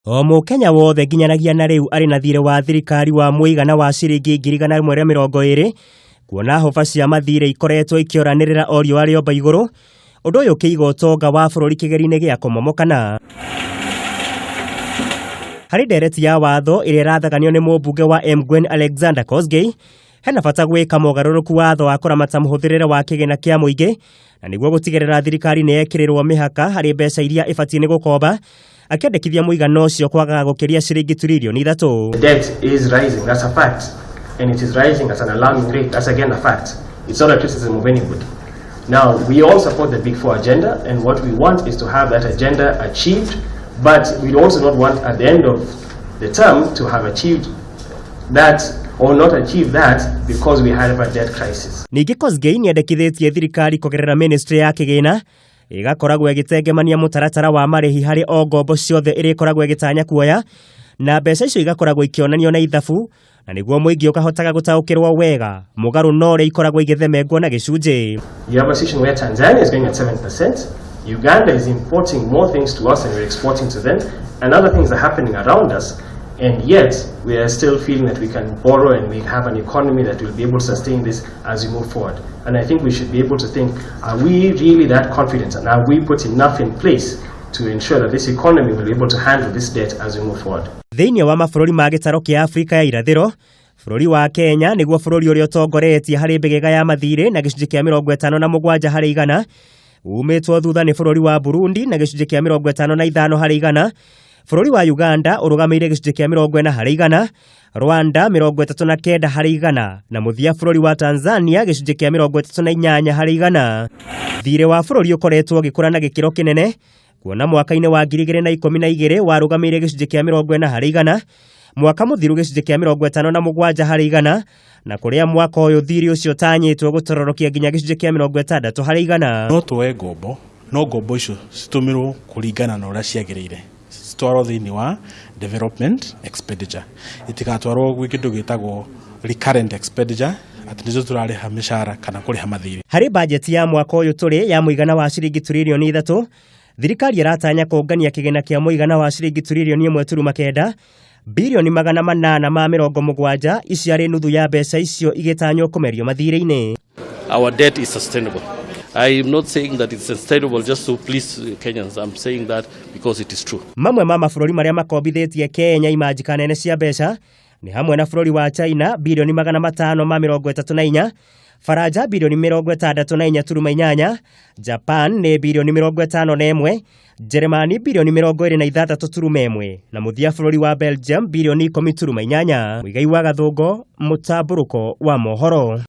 O mũkenya wothe nginyanagia na rĩu arĩ na thirĩ wa thirikari wa mũigana wa ciringi 120,000, kuona hoba cia mathirĩ ikoretwo ikĩoranĩrĩra o riũa rĩomba igũrũ, ũndũ ũyũ ũkĩiga ũtonga wa bũrũri kĩgeri-inĩ gĩa kũmomokana. Harĩ ndereti ya watho ĩrĩa ĩrathaganio nĩ mũmbunge wa Emgwen Alexander Kosgei, hena bata gwĩka mogarũrũku watho wa kũramata mũhũthĩrĩre wa kĩgĩna kĩa mũingĩ, na nĩguo gũtigĩrĩra thirikari nĩ yekĩrĩrwo mĩhaka harĩ mbeca iria ĩbatiĩ nĩ gũkomba, akĩandĩkithia mũigana ũcio kwagaga gũkĩria ciringi 3 trillion. The debt is rising, that's a fact. And it is rising at an alarming rate, that's again a fact. It's not a criticism of anybody. Now, we all support the Big Four agenda, and what we want is to have that agenda achieved, but we also not want at the end of the term to have achieved that or not achieved that because we have a debt crisis. Ningĩ Kosgei nĩendekithĩtie thirikari kũgerera ministry ya kĩgĩna ĩgakoragwo ĩgĩtengemania mũtaratara wa marĩhi harĩ o ngombo ciothe ĩrĩkoragwo ĩgĩtanya kuoya, na mbeca icio igakoragwo ikĩonanio na ithabu, na nĩguo mũingĩ ũkahotaga gũtaũkĩrwo wega mũgarũ na ũrĩa ikoragwo igĩthemengwo na gĩcunjĩ. You have a situation where Tanzania is going at 7%, Uganda is importing more things to us than we're exporting to them, and other things are happening around us, and yet we are still feeling that we can borrow and we have an economy that will be able to sustain this as we move forward. And I think we should be able to think, are we really that confident, and have we put enough in place to ensure that this economy will be able to handle this debt as we move forward? Thĩinĩ wa mabũrũri ma gĩtaro kĩa Afrika ya irathĩro, bũrũri wa Kenya nĩguo bũrũri ũrĩa ũtongoretie harĩ mbĩgĩga ya mathirĩ na gĩcunjĩ kĩa 57%, umĩtwo thutha nĩ bũrũri wa Burundi na gĩcunjĩ kĩa 55%. Bũrũri wa Uganda ũrũgamĩire gĩcunjĩ kĩa 40%, Rwanda 39%, na mũthia bũrũri wa Tanzania gĩcunjĩ kĩa 38%. Thirĩ wa bũrũri ũkoretwo ũgĩkũra na gĩkĩro kĩnene, kuona mwaka-inĩ wa 2012 warũgamĩire gĩcunjĩ kĩa 40%, mwaka mũthiru gĩcunjĩ kĩa 57%, na kũrĩa mwaka ũyũ thirĩ ũcio ũtanyĩtwo gũtororokia nginya gĩcunjĩ kĩa 60%. No tuoe ngombo, no ngombo icio citũmĩrwo kũringana na ũrĩa ciagĩrĩire, citwarwo thĩinĩ wa development expenditure, itigatwarwo gwĩ kĩndũ gĩtagwo recurrent expenditure, atĩ nĩcio tũrarĩha mĩcara kana kũrĩha mathirĩ. Harĩ bajeti ya mwaka ũyũ tũrĩ ya mũigana wa ciringi 3 trillion, thirikari ĩratanya kũngania kĩgĩna kĩa mũigana wa ciringi 1.9 trillion 870 billion, ici arĩ nuthu ya mbeca icio igĩtanywo kũmerio mathirĩ-inĩ. Our debt is sustainable. I am not saying that it's sustainable just to please Kenyans. I'm saying that because it is true. Mamwe ma mabũrũri marĩa makombithĩtie Kenya imanjika nene cia mbeca nĩ hamwe na bũrũri wa China 534 billion, Faranja 64.8 billion, Japan nĩ 51 billion, Jeremani 26.1 billion, na mũthia bũrũri wa Belgium 10.8 billion. Mũigai wa Gathũngo, mũtambũrũko wa mohoro.